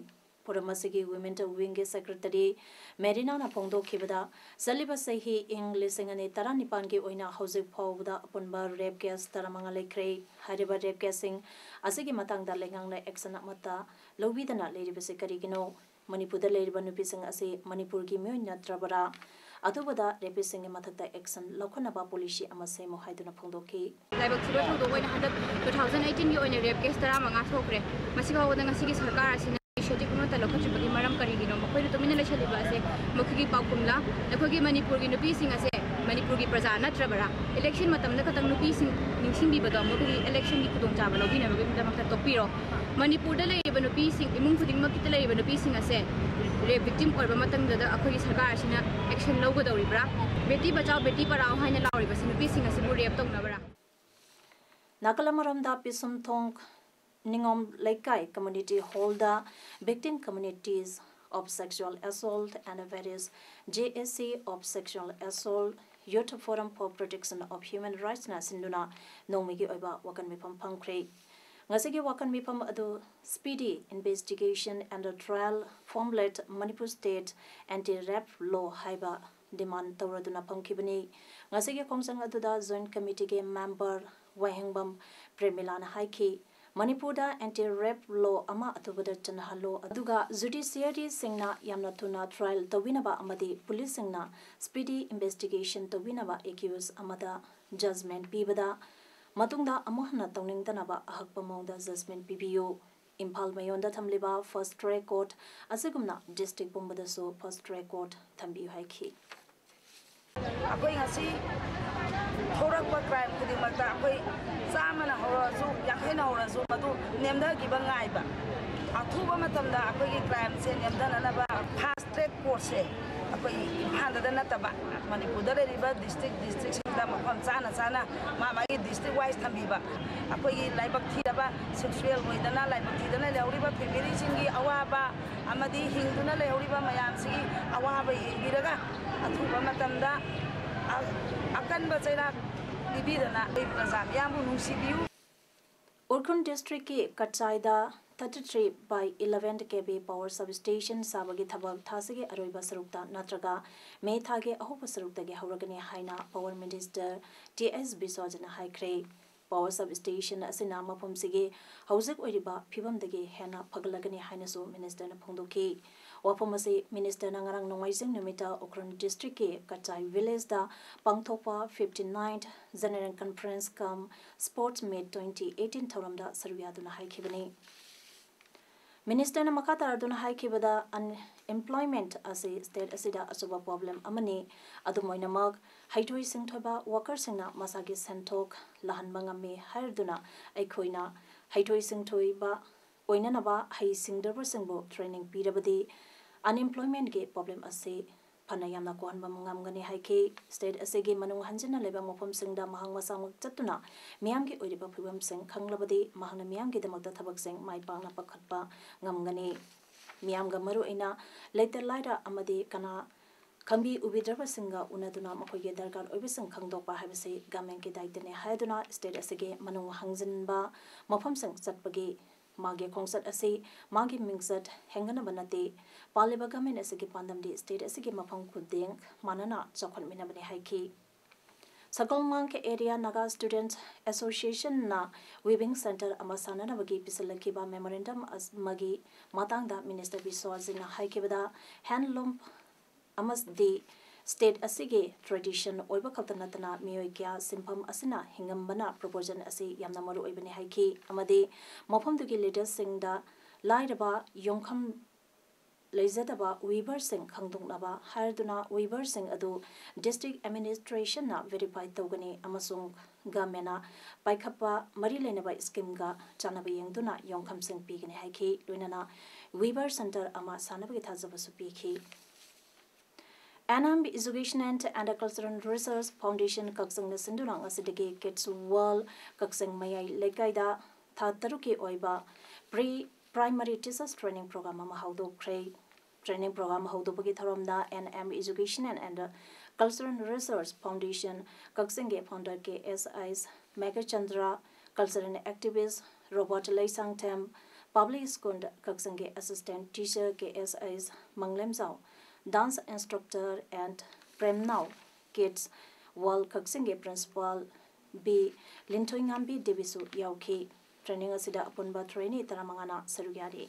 ꯐꯣꯔꯝ ꯑꯁꯤꯒꯤ ꯋꯤꯃꯦꯟ ꯋꯤꯡꯒꯤ ꯁꯦꯀ꯭ꯔꯦꯇꯔꯤ ꯃꯦꯔꯤꯅꯥꯅ ꯐꯣꯡꯗꯣꯛꯈꯤꯕꯗ, ꯆꯠꯂꯤꯕ ꯆꯍꯤ ꯏꯪ ꯂꯤꯁꯤꯡ ꯑꯅꯤ ꯇꯔꯥꯅꯤꯄꯥꯟꯒꯤ ꯑꯣꯏꯅ ꯍꯧꯖꯤꯛ ꯐꯥꯎꯕꯗ ꯑꯄꯨꯟꯕ ꯔꯦꯞ ꯀꯦꯁ ꯇꯔꯥꯃꯉꯥ ꯂꯩꯈ꯭ꯔꯦ꯫ ꯍꯥꯏꯔꯤꯕ ꯔꯦꯞ ꯀꯦꯁꯁꯤꯡ ꯑꯁꯤꯒꯤ ꯃꯇꯥꯡꯗ ꯂꯩꯉꯥꯛꯅ ꯑꯦꯛꯁꯟ ꯑꯃꯠꯇ ꯂꯧꯕꯤꯗꯅ ꯂꯩꯔꯤꯕꯁꯤ ꯀꯔꯤꯒꯤꯅꯣ? ꯃꯅꯤꯄꯨꯔꯗ ꯂꯩꯔꯤꯕ ꯅꯨꯄꯤꯁꯤꯡ ꯑꯁꯤ ꯃꯅꯤꯄꯨꯔꯒꯤ ꯃꯤꯑꯣꯏ ꯅꯠꯇ꯭ꯔꯕꯔꯥ? ꯑꯊꯨꯕꯗ ꯔꯦꯄꯤꯁꯁꯤꯡꯒꯤ ꯃꯊꯛꯇ ꯑꯦꯛꯁꯟ ꯂꯧꯈꯠꯅꯕ ꯄꯣꯂꯤꯁꯤ ꯑꯃ ꯁꯦꯝꯃꯨ ꯍꯥꯏꯗꯨꯅ ꯐꯣꯡꯗꯣꯛꯈꯤ꯫ ꯂꯥꯏꯕꯛ ꯊꯤꯕ ꯊꯧꯗꯣꯛ ꯑꯣꯏꯅ ꯍꯟꯗꯛ two thousand eighteen ꯒꯤ ꯑꯣꯏꯅ ꯔꯦꯞ ꯀꯦꯁ ꯇꯔꯥꯃꯉꯥ ꯊꯣꯛꯈ꯭ꯔꯦ꯫ ꯃꯁꯤ ꯐꯥꯎꯕꯗ ꯉꯁꯤꯒꯤ ꯁꯔꯀꯥꯔ ꯑꯁꯤꯅ ꯏꯅꯤꯁꯤꯌꯦꯇꯤꯚ ꯑꯃꯠꯇ ꯂꯧꯈꯠꯇ꯭ꯔꯤꯕꯒꯤ ꯃꯔꯝ ꯀꯔꯤꯒꯤꯅꯣ? ꯃꯈꯣꯏꯅ ꯇꯨꯃꯤꯟꯅ ꯂꯩꯁꯜꯂꯤꯕ ꯑꯁꯦ ꯃꯈꯣꯏꯒꯤ ꯄꯥꯎꯈꯨꯝꯂ? ꯑꯩꯈꯣꯏꯒꯤ ꯃꯅꯤꯄꯨꯔꯒꯤ ꯅꯨꯄꯤꯁꯤꯡ ꯑꯁꯦ ꯃꯅꯤꯄꯨꯔꯒꯤ ꯄ꯭ꯔꯖꯥ ꯅꯠꯇ꯭ꯔꯕꯔꯥ? ꯏꯂꯦꯛꯁꯟ ꯃꯇꯝꯗ ꯈꯛꯇꯪ ꯅꯨꯄꯤꯁꯤꯡ ꯅꯤꯡꯁꯤꯡꯕꯤꯕꯗꯣ ꯃꯈꯣꯏꯒꯤ ꯏꯂꯦꯛꯁꯟꯒꯤ ꯈꯨꯗꯣꯡꯆꯥꯕ ꯂꯧꯕꯤꯅꯕꯒꯤꯗꯃꯛꯇ ꯇꯣꯛꯄꯤꯔꯣ꯫ ꯃꯅꯤꯄꯨꯔꯗ ꯂꯩꯔꯤꯕ ꯅꯨꯄꯤꯁꯤꯡ, ꯏꯃꯨꯡ ꯈꯨꯗꯤꯡꯃꯛꯀꯤꯗ ꯂꯩꯔꯤꯕ ꯅꯨꯄꯤꯁꯤꯡ ꯑꯁꯦ ꯔꯦꯞ ꯚꯤꯛꯇꯤꯝ ꯑꯣꯏꯔꯕ ꯃꯇꯝꯗꯨꯗ ꯑꯩꯈꯣꯏꯒꯤ ꯁꯔꯀꯥꯔ ꯑꯁꯤꯅ ꯑꯦꯛꯁꯟ ꯂꯧꯒꯗꯧꯔꯤꯕ꯭ꯔꯥ? ꯕꯦꯇꯤ ꯕꯆꯥꯎ, ꯕꯦꯇꯤ ꯄꯔꯥꯎ ꯍꯥꯏꯅ ꯂꯥꯎꯔꯤꯕꯁꯤ ꯅꯨꯄꯤꯁꯤꯡ ꯑꯁꯤꯕꯨ ꯔꯦꯞ ꯇꯧꯅꯕꯔꯥ? ꯅꯥꯀꯜ ꯑꯃꯔꯣꯝꯗ ꯄꯤꯁꯨꯝꯊꯣꯡ ꯅꯤꯉꯣꯝ ꯂꯩꯀꯥꯏ ꯀꯝꯃ꯭ꯌꯨꯅꯤꯇꯤ ꯍꯣꯜꯗ Victim Communities of Sexual Assault and Various J A C of Sexual Assault, Youth Forum for Protection of Human Rightsꯅ ꯁꯤꯟꯗꯨꯅ ꯅꯣꯡꯃꯒꯤ ꯑꯣꯏꯕ ꯋꯥꯀꯟ ꯃꯤꯐꯝ ꯐꯝꯈ꯭ꯔꯦ꯫ ꯉꯁꯤꯒꯤ ꯋꯥꯀꯟ ꯃꯤꯐꯝ ꯑꯗꯨ Speedy Investigation and Trial, Formulate Manipur State Anti-Rape Law ꯍꯥꯏꯕ ꯗꯤꯃꯥꯟ ꯇꯧꯔꯗꯨꯅ ꯐꯝꯈꯤꯕꯅꯤ꯫ ꯉꯁꯤꯒꯤ ꯈꯣꯡꯖꯪ ꯑꯗꯨꯗ ꯖꯣꯏꯟꯠ ꯀꯃꯤꯇꯤꯒꯤ ꯃꯦꯝꯕꯔ ꯋꯥꯍꯦꯡꯕꯝ ꯄ꯭ꯔꯦꯃꯤꯂꯥꯅ ꯍꯥꯏꯈꯤ, ꯃꯅꯤꯄꯨꯔꯗ ꯑꯦꯟꯇꯤ ꯔꯦꯞ ꯂꯣ ꯑꯃ ꯑꯊꯨꯕꯗ ꯆꯠꯅꯍꯜꯂꯨ, ꯑꯗꯨꯒ ꯖꯨꯗꯤꯁꯤꯌꯔꯤꯁꯤꯡꯅ ꯌꯥꯝꯅ ꯊꯨꯅ ꯇ꯭ꯔꯥꯏꯜ ꯇꯧꯕꯤꯅꯕ ꯑꯃꯗꯤ ꯄꯨꯂꯤꯁꯁꯤꯡꯅ ꯁ꯭ꯄꯤꯗꯤ ꯏꯟꯚꯦꯁꯇꯤꯒꯦꯁꯟ ꯇꯧꯕꯤꯅꯕ ꯑꯦꯀ꯭ꯌꯨꯖ ꯑꯃꯗ ꯖꯖꯃꯦꯟꯠ ꯄꯤꯕꯗ ꯃꯇꯨꯡꯗ ꯑꯃꯨꯛ ꯍꯟꯅ ꯇꯧꯅꯤꯡꯗꯅꯕ ꯑꯍꯛꯄ ꯃꯑꯣꯡꯗ ꯖꯖꯃꯦꯟꯠ ꯄꯤꯕꯤꯌꯨ꯫ ꯏꯝꯐꯥꯜ ꯃꯌꯣꯟꯗ ꯊꯝꯂꯤꯕ ꯐꯥꯁꯠ ꯇ꯭ꯔꯦꯛ ꯀꯣꯔꯠ ꯑꯁꯤꯒꯨꯝꯅ ꯗꯤꯁꯇ꯭ꯔꯤꯛ ꯄꯨꯝꯕꯗꯁꯨ ꯐꯥꯁꯠ ꯇ꯭ꯔꯦꯛ ꯀꯣꯔꯠ ꯊꯝꯕꯤꯌꯨ ꯍꯥꯏꯈꯤ꯫ ꯑꯩꯈꯣꯏ ꯉꯁꯤ ꯊꯣꯔꯛꯄ ꯀ꯭ꯔꯥꯏꯝ ꯈꯨꯗꯤꯡꯃꯛꯇ ꯑꯩꯈꯣꯏ ꯆꯥꯝꯃꯅ ꯍꯧꯔꯁꯨ, ꯌꯥꯡꯈꯩꯅ ꯍꯧꯔꯁꯨ, ꯃꯗꯨ ꯅꯦꯝꯊꯈꯤꯕ ꯉꯥꯏꯕ꯫ ꯑꯊꯨꯕ ꯃꯇꯝꯗ ꯑꯩꯈꯣꯏꯒꯤ ꯀ꯭ꯔꯥꯏꯝꯁꯦ ꯅꯦꯝꯊꯅꯅꯕ ꯐꯥꯁꯠ ꯇ꯭ꯔꯦꯛ ꯀꯣꯔꯠꯁꯦ ꯑꯩꯈꯣꯏ ꯏꯝꯐꯥꯜꯗꯗ ꯅꯠꯇꯕ, ꯃꯅꯤꯄꯨꯔꯗ ꯂꯩꯔꯤꯕ ꯗꯤꯁꯇ꯭ꯔꯤꯛ ꯗꯤꯁꯇ꯭ꯔꯤꯛꯁꯤꯡꯗ ꯃꯐꯝ ꯆꯥꯅ ꯆꯥꯅ ꯃꯥ ꯃꯥꯒꯤ ꯗꯤꯁꯇ꯭ꯔꯤꯛ ꯋꯥꯏꯁ ꯊꯝꯕꯤꯕ, ꯑꯩꯈꯣꯏꯒꯤ ꯂꯥꯏꯕꯛ ꯊꯤꯔꯕ, ꯁꯦꯛꯁꯨꯋꯦꯜ ꯑꯣꯏꯗꯅ ꯂꯥꯏꯕꯛ ꯊꯤꯗꯅ ꯂꯩꯍꯧꯔꯤꯕ ꯐꯦꯃꯤꯂꯤꯁꯤꯡꯒꯤ ꯑꯋꯥꯕ ꯑꯃꯗꯤ ꯍꯤꯡꯗꯨꯅ ꯂꯩꯍꯧꯔꯤꯕ ꯃꯌꯥꯝꯁꯤꯒꯤ ꯑꯋꯥꯕ ꯌꯦꯡꯕꯤꯔꯒ, ꯑꯊꯨꯕ ꯃꯇꯝꯗ ꯑ-, ꯑꯀꯟꯕ ꯆꯩꯔꯥꯛ ꯄꯤꯕꯤꯗꯅ ꯑꯩꯈꯣꯏ ꯄ꯭ꯔꯖꯥ ꯃꯤꯌꯥꯝꯕꯨ ꯅꯨꯡꯁꯤꯕꯤꯌꯨ꯫ ꯎꯈ꯭ꯔꯨꯜ ꯗꯤꯁꯇ꯭ꯔꯤꯛꯀꯤ ꯀꯠꯆꯥꯏꯗ thirty three by eleven K V power substation ꯁꯥꯕꯒꯤ ꯊꯕꯛ ꯊꯥꯁꯤꯒꯤ ꯑꯔꯣꯏꯕ ꯁꯔꯨꯛꯇ ꯅꯠꯇ꯭ꯔꯒ ꯃꯦ ꯊꯥꯒꯤ ꯑꯍꯧꯕ ꯁꯔꯨꯛꯇꯒꯤ ꯍꯧꯔꯒꯅꯤ ꯍꯥꯏꯅ power minister T S ꯕꯤꯁ꯭ꯋꯥꯖꯅ ꯍꯥꯏꯈ꯭ꯔꯦ꯫ Power substation ꯑꯁꯤꯅ ꯃꯐꯝꯁꯤꯒꯤ ꯍꯧꯖꯤꯛ ꯑꯣꯏꯔꯤꯕ ꯐꯤꯕꯝꯗꯒꯤ ꯍꯦꯟꯅ ꯐꯒꯠꯂꯒꯅꯤ ꯍꯥꯏꯅꯁꯨ ministerꯅ ꯐꯣꯡꯗꯣꯛꯈꯤ꯫ ꯋꯥꯐꯝ ꯑꯁꯤ ministerꯅ ꯉꯔꯥꯡ ꯅꯣꯡꯃꯥꯏꯖꯤꯡ ꯅꯨꯃꯤꯠꯇ ꯎꯈ꯭ꯔꯨꯜ ꯗꯤꯁꯇ꯭ꯔꯤꯛꯀꯤ ꯀꯠꯆꯥꯏ villageꯗ ꯄꯥꯡꯊꯣꯛꯄ fifty ninth General Conference cum Sports Meet twenty eighteen ꯊꯧꯔꯝꯗ ꯁꯔꯨꯛ ꯌꯥꯗꯨꯅ ꯍꯥꯏꯈꯤꯕꯅꯤ꯫ ministerꯅ ꯃꯈꯥ ꯇꯥꯔꯗꯨꯅ ꯍꯥꯏꯈꯤꯕꯗ, unemployment ꯑꯁꯤ state ꯑꯁꯤꯗ ꯑꯆꯧꯕ problem ꯑꯃꯅꯤ꯫ ꯑꯗꯨꯝ ꯑꯣꯏꯅꯃꯛ, ꯍꯩꯊꯣꯏ ꯁꯤꯡꯊꯣꯏꯕ workerꯁꯤꯡꯅ ꯃꯁꯥꯒꯤ ꯁꯦꯟꯊꯣꯛ ꯂꯥꯛꯍꯟꯕ ꯉꯝꯃꯤ ꯍꯥꯏꯔꯗꯨꯅ ꯑꯩꯈꯣꯏꯅ ꯍꯩꯊꯣꯏ ꯁꯤꯡꯊꯣꯏꯕ ꯑꯣꯏꯅꯅꯕ ꯍꯩꯁꯤꯡꯗ꯭ꯔꯕꯁꯤꯡꯕꯨ training ꯄꯤꯔꯕꯗꯤ unemploymentꯀꯤ problem ꯑꯁꯤ ꯐꯅ ꯌꯥꯝꯅ ꯀꯣꯛꯍꯟꯕ ꯉꯝꯒꯅꯤ ꯍꯥꯏꯈꯤ꯫ State ꯑꯁꯤꯒꯤ ꯃꯅꯨꯡ ꯍꯟꯖꯤꯟꯅ ꯂꯩꯕ ꯃꯐꯝꯁꯤꯡꯗ ꯃꯍꯥꯛ ꯃꯁꯥꯃꯛ ꯆꯠꯇꯨꯅ ꯃꯤꯌꯥꯝꯒꯤ ꯑꯣꯏꯔꯤꯕ ꯐꯤꯕꯝꯁꯤꯡ ꯈꯪꯂꯕꯗꯤ ꯃꯍꯥꯛꯅ ꯃꯤꯌꯥꯝꯒꯤꯗꯃꯛꯇ ꯊꯕꯛꯁꯤꯡ ꯃꯥꯏ ꯄꯥꯛꯅ ꯄꯥꯏꯈꯠꯄ ꯉꯝꯒꯅꯤ꯫ ꯃꯤꯌꯥꯝꯒ ꯃꯔꯨꯑꯣꯏꯅ ꯂꯩꯇ ꯂꯥꯏꯔ ꯑꯃꯗꯤ ꯀꯅꯥ ꯈꯪꯕꯤ ꯎꯕꯤꯗ꯭ꯔꯕꯁꯤꯡꯒ ꯎꯅꯗꯨꯅ ꯃꯈꯣꯏꯒꯤ ꯗꯔꯀꯥꯔ ꯑꯣꯏꯕꯁꯤꯡ ꯈꯪꯗꯣꯛꯄ ꯍꯥꯏꯕꯁꯤ governmentꯀꯤ ꯗꯥꯏꯇꯅꯤ ꯍꯥꯏꯗꯨꯅ state ꯑꯁꯤꯒꯤ ꯃꯅꯨꯡ ꯍꯟꯖꯤꯟꯕ ꯃꯐꯝꯁꯤꯡ ꯆꯠꯄꯒꯤ ꯃꯥꯒꯤ ꯈꯣꯡꯆꯠ ꯑꯁꯤ ꯃꯥꯒꯤ ꯃꯤꯡꯆꯠ ꯍꯦꯟꯒꯠꯅꯕ ꯅꯠꯇꯦ꯫ ꯄꯥꯜꯂꯤꯕ government ꯑꯁꯤꯒꯤ ꯄꯥꯟꯗꯝꯗꯤ state ꯑꯁꯤꯒꯤ ꯃꯐꯝ ꯈꯨꯗꯤꯡ ꯃꯥꯟꯅꯅ ꯆꯥꯎꯈꯠꯃꯤꯟꯅꯕꯅꯤ ꯍꯥꯏꯈꯤ꯫ ꯁꯒꯣꯜꯕꯟꯗ Area Naga Students Associationꯅ weaving centre ꯑꯃ ꯁꯥꯅꯅꯕꯒꯤ ꯄꯤꯁꯤꯜꯂꯛꯈꯤꯕ memorandum ꯑꯃꯒꯤ ꯃꯇꯥꯡꯗ minister ꯕꯤꯁ꯭ꯋꯥꯖꯤꯠꯅ ꯍꯥꯏꯈꯤꯕꯗ, handloom ꯑꯃꯗꯤ state ꯑꯁꯤꯒꯤ tradition ꯑꯣꯏꯕ ꯈꯛꯇ ꯅꯠꯇꯅ ꯃꯤꯑꯣꯏ ꯀꯌꯥ ꯁꯤꯟꯐꯝ ꯑꯁꯤꯅ ꯍꯤꯡꯉꯝꯕꯅ proposal ꯑꯁꯤ ꯌꯥꯝꯅ ꯃꯔꯨ ꯑꯣꯏꯕꯅꯤ ꯍꯥꯏꯈꯤ ꯑꯃꯗꯤ ꯃꯐꯝꯗꯨꯒꯤ leaderꯁꯤꯡꯗ ꯂꯥꯏꯔꯕ ꯌꯣꯡꯐꯝ ꯂꯩꯖꯗꯕ weaverꯁꯤꯡ ꯈꯪꯗꯣꯛꯅꯕ ꯍꯥꯏꯔꯗꯨꯅ weaverꯁꯤꯡ ꯑꯗꯨ district administrationꯅ verify ꯇꯧꯒꯅꯤ ꯑꯃꯁꯨꯡ governmentꯅ ꯄꯥꯏꯈꯠꯄ ꯃꯔꯤ ꯂꯩꯅꯕ schemeꯒ ꯆꯥꯟꯅꯕ ꯌꯦꯡꯗꯨꯅ ꯌꯣꯡꯐꯝꯁꯤꯡ ꯄꯤꯒꯅꯤ ꯍꯥꯏꯈꯤ꯫ ꯂꯣꯏꯅꯅ weaver centre ꯑꯃ ꯁꯥꯅꯕꯒꯤ ꯊꯥꯖꯕꯁꯨ ꯄꯤꯈꯤ꯫ N M Education and, and Cultural Research Foundation ꯀꯛꯆꯤꯡꯅ ꯁꯤꯟꯗꯨꯅ ꯉꯁꯤꯗꯒꯤ Kids World ꯀꯛꯆꯤꯡ ꯃꯌꯥꯏ ꯂꯩꯀꯥꯏꯗ ꯊꯥ ꯇꯔꯨꯛꯀꯤ ꯑꯣꯏꯕ Pre Primary Teachers Training Program ꯑꯃ ꯍꯧꯗꯣꯛꯈ꯭ꯔꯦ꯫ Training program ꯍꯧꯗꯣꯛꯄꯒꯤ ꯊꯧꯔꯝꯗ N M Education and, and Cultural Research Foundation ꯀꯛꯆꯤꯡꯒꯤ founder K S S Meghachandra, cultural activist Robert Leishangthem, public school ꯀꯛꯆꯤꯡꯒꯤ assistant teacher K S S ꯃꯪꯂꯦꯝꯖꯥꯎ, dance instructor and ꯄ꯭ꯔꯦꯝꯅꯥꯎ, Kids World ꯀꯛꯆꯤꯡꯒꯤ principal B ꯂꯤꯟꯊꯣꯏꯉꯥꯝꯕꯤ ꯗꯦꯕꯤꯁꯨ ꯌꯥꯎꯈꯤ꯫ Training ꯑꯁꯤꯗ ꯑꯄꯨꯟꯕ trainee ꯇꯔꯥꯃꯉꯥꯅ ꯁꯔꯨꯛ ꯌꯥꯔꯤ꯫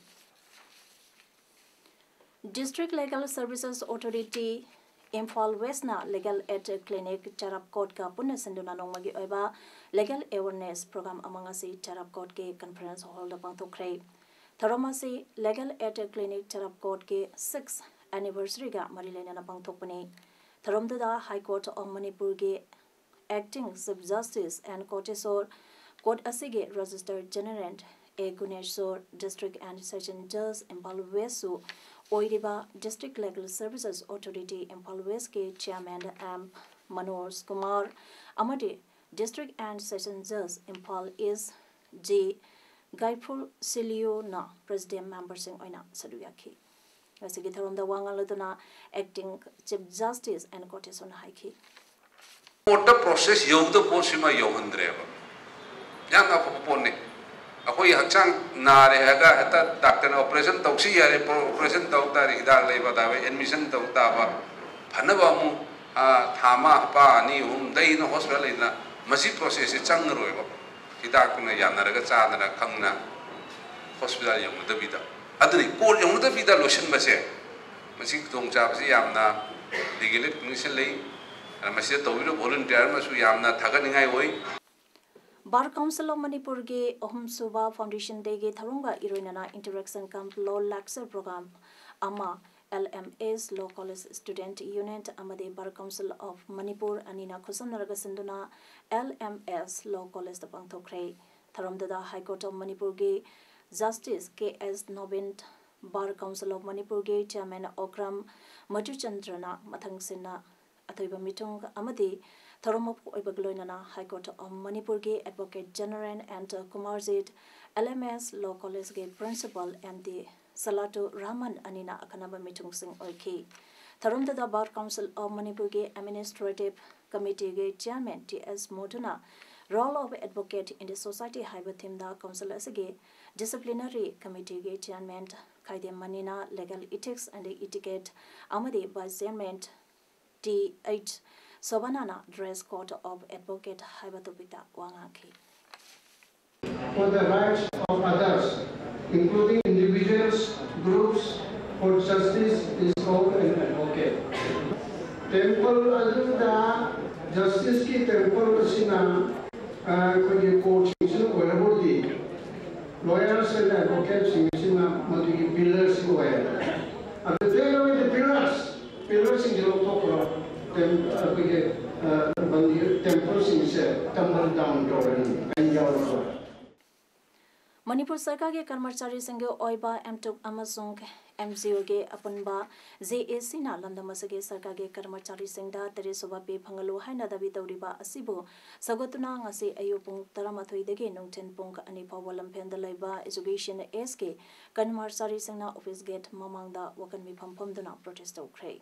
District Legal Services Authority Imphal ꯋꯦꯁꯅ Legal Aid Clinic ꯆꯔꯥꯞꯀꯣꯠꯀ ꯄꯨꯟꯅ ꯁꯤꯟꯗꯨꯅ ꯅꯣꯡꯃꯒꯤ ꯑꯣꯏꯕ Legal Awareness Program ꯑꯃ ꯉꯁꯤ ꯆꯔꯥꯞꯀꯣꯠꯀꯤ conference hallꯗ ꯄꯥꯡꯊꯣꯛꯈ꯭ꯔꯦ꯫ ꯊꯧꯔꯝ ꯑꯁꯤ Legal Aid Clinic ꯆꯔꯥꯞꯀꯣꯠꯀꯤ sixth anniversaryꯒ ꯃꯔꯤ ꯂꯩꯅꯅ ꯄꯥꯡꯊꯣꯛꯄꯅꯤ꯫ ꯊꯧꯔꯝꯗꯨꯗ High Court of ꯃꯅꯤꯄꯨꯔꯒꯤ Acting Chief Justice N ꯀꯣꯇꯦꯁꯣꯔ, court ꯑꯁꯤꯒꯤ Registrar General A Guneshor, District and Session Judge Imphal ꯋꯦꯁꯁꯨ ꯑꯣꯏꯔꯤꯕ District Legal Services Authority Imphal ꯋꯦꯁꯀꯤ Chairman M ꯃꯅꯣꯖ ꯀꯨꯃꯥꯔ ꯑꯃꯗꯤ District and Session Judge Imphal East G ꯒꯥꯏꯐꯨꯜ ꯁꯤꯂꯤꯌꯣꯅ president memberꯁꯤꯡ ꯑꯣꯏꯅ ꯁꯔꯨꯛ ꯌꯥꯈꯤ꯫ ꯉꯁꯤꯒꯤ ꯊꯧꯔꯝꯗ ꯋꯥ ꯉꯥꯡꯂꯗꯨꯅ Acting Chief Justice N ꯀꯣꯇꯦꯁꯣꯔꯅ ꯍꯥꯏꯈꯤ꯫ Courtꯇ process ꯌꯧꯗꯕ ꯄꯣꯠꯁꯤꯃ ꯌꯧꯍꯟꯗ꯭ꯔꯦꯕ꯫ ꯌꯥꯝꯅ ꯑꯐꯕ ꯄꯣꯠꯅꯤ꯫ ꯑꯩꯈꯣꯏ ꯍꯛꯆꯥꯡ ꯅꯥꯔꯦ ꯍꯥꯏꯔꯒ ꯍꯦꯛꯇ doctorꯅ operation ꯇꯧꯁꯤ ꯍꯥꯏꯔꯦ, pro-, operation ꯇꯧ ꯇꯥꯔꯦ, ꯍꯤꯗꯥꯛ ꯂꯩꯕ ꯇꯥꯕ, admission ꯇꯧ ꯇꯥꯕ, ꯐꯅꯕ ꯑꯃꯨꯛ, ꯑꯥ, ꯊꯥ ꯑꯃ, ꯍꯞꯇꯥ ꯑꯅꯤ, ꯑꯍꯨꯝ ꯂꯩꯅ hospital ꯂꯩꯗꯅ, ꯃꯁꯤ processꯁꯦ ꯆꯪꯉꯔꯣꯏꯕ꯫ ꯍꯤꯗꯥꯛꯇꯨꯅ ꯌꯥꯅꯔꯒ ꯆꯥꯗꯅ ꯈꯪꯅ hospital ꯌꯧꯅꯗꯕꯤꯗ, ꯑꯗꯨꯅꯤ court ꯌꯧꯅꯗꯕꯤꯗ ꯂꯣꯏꯁꯤꯟꯕꯁꯦ, ꯃꯁꯤ ꯈꯨꯗꯣꯡꯆꯥꯕꯁꯤ ꯌꯥꯝꯅ legal aid ꯀꯃꯤꯁꯟ ꯂꯩ꯫ ꯑꯗꯨꯅ ꯃꯁꯤꯗ ꯇꯧꯕꯤꯔꯤꯕ volunteer ꯑꯃꯁꯨ ꯌꯥꯝꯅ ꯊꯥꯒꯠꯅꯤꯡꯉꯥꯏ ꯑꯣꯏ꯫ Bar Council of ꯃꯅꯤꯄꯨꯔꯒꯤ ꯑꯍꯨꯝꯁꯨꯕ Foundation Dayꯒꯤ ꯊꯧꯔꯝꯒ ꯏꯔꯣꯏꯅꯅ interaction cum law lecture program ꯑꯃ L M S Law College Student Union ꯑꯃꯗꯤ Bar Council of ꯃꯅꯤꯄꯨꯔ ꯑꯅꯤꯅ ꯈꯨꯠꯁꯝꯅꯔꯒ ꯁꯤꯟꯗꯨꯅ L M S Law Collegeꯇ ꯄꯥꯡꯊꯣꯛꯈ꯭ꯔꯦ꯫ ꯊꯧꯔꯝꯗꯨꯗ High Court of ꯃꯅꯤꯄꯨꯔꯒꯤ Justice K S Nobin, Bar Council of ꯃꯅꯤꯄꯨꯔꯒꯤ Chairman Okram ꯃꯙꯨꯆꯟꯗ꯭ꯔꯅ ꯃꯊꯪꯁꯤꯟꯅ ꯑꯊꯣꯏꯕ ꯃꯤꯊꯨꯡ ꯑꯃꯗꯤ ꯊꯧꯔꯝ ꯃꯄꯨ ꯑꯣꯏꯕꯒ ꯂꯣꯏꯅꯅ High Court of ꯃꯅꯤꯄꯨꯔꯒꯤ Advocate General and Kumarjit L M S Law College ꯒꯤ Principal M D ꯁꯂꯥꯇꯨ ꯔꯍꯃꯟ ꯑꯅꯤꯅ ꯑꯈꯟꯅꯕ ꯃꯤꯊꯨꯡꯁꯤꯡ ꯑꯣꯏꯈꯤ꯫ ꯊꯧꯔꯝꯗꯨꯗ Bar Council of ꯃꯅꯤꯄꯨꯔꯒꯤ Administrative Committee ꯒꯤ Chairman T S ꯃꯣꯗꯨꯅ Role of Advocate in the Society ꯍꯥꯏꯕ theme ꯗ council ꯑꯁꯤꯒꯤ Disciplinary Committee ꯒꯤ Chairman Khaidem ꯃꯅꯤꯅ Legal Ethics and Etiquette ꯑꯃꯗꯤ Vice Chairman T H ꯁꯣꯕꯅꯥꯅ Dress Code of Advocate ꯍꯥꯏꯕ topic ꯇ ꯋꯥ ꯉꯥꯡꯈꯤ꯫ For the rights of others, including individuals, groups, for justice is called an advocate. Temple ꯑꯗꯨꯗ justice ꯀꯤ temple ꯑꯁꯤꯅ, ꯑ, ꯑꯩꯈꯣꯏꯒꯤ court ꯁꯤꯡꯁꯤꯅ ꯑꯣꯏꯔꯕꯗꯤ, lawyers and advocate ꯁꯤꯡꯁꯤꯅ ꯃꯗꯨꯒꯤ pillar ꯁꯤ ꯑꯣꯏ꯫ ꯑꯗꯨ take away the pillars, pillar ꯁꯤꯡꯁꯤ ꯂꯧꯊꯣꯛꯈ꯭ꯔꯣ, tem-, ꯑꯩꯈꯣꯏꯒꯤ, ꯑ, ꯃꯟꯗꯤꯔ, temple ꯁꯤꯡꯁꯦ tumble down ꯇꯧꯔꯅꯤ, ꯑꯩ ꯌꯥꯎꯔꯔꯣꯏ꯫ ꯃꯅꯤꯄꯨꯔ ꯁꯔꯀꯥꯔꯒꯤ ꯀꯔꯃꯆꯥꯔꯤꯁꯤꯡꯒꯤ ꯑꯣꯏꯕ ꯑꯦꯝꯇꯨꯛ ꯑꯃꯁꯨꯡ M G O ꯒꯤ ꯑꯄꯨꯟꯕ J A C ꯅ ꯂꯝꯗꯝ ꯑꯁꯤꯒꯤ ꯁꯔꯀꯥꯔꯒꯤ ꯀꯔꯃꯆꯥꯔꯤꯁꯤꯡꯗ ꯇꯔꯦꯠ ꯁꯨꯕ pay ꯐꯪꯍꯜꯂꯨ ꯍꯥꯏꯅ ꯗꯥꯕꯤ ꯇꯧꯔꯤꯕ ꯑꯁꯤꯕꯨ ꯁꯧꯒꯠꯇꯨꯅ ꯉꯁꯤ ꯑꯌꯨꯛ ꯄꯨꯡ ꯇꯔꯥꯃꯥꯊꯣꯏꯗꯒꯤ ꯅꯨꯡꯊꯤꯜ ꯄꯨꯡ ꯑꯅꯤ ꯐꯥꯎꯕ ꯂꯝꯐꯦꯜꯗ ꯂꯩꯕ Education S ꯀꯤ ꯀꯔꯃꯆꯥꯔꯤꯁꯤꯡꯅ office gate ꯃꯃꯥꯡꯗ ꯋꯥꯀꯟ ꯃꯤꯐꯝ ꯐꯝꯗꯨꯅ protest ꯇꯧꯈ꯭ꯔꯦ꯫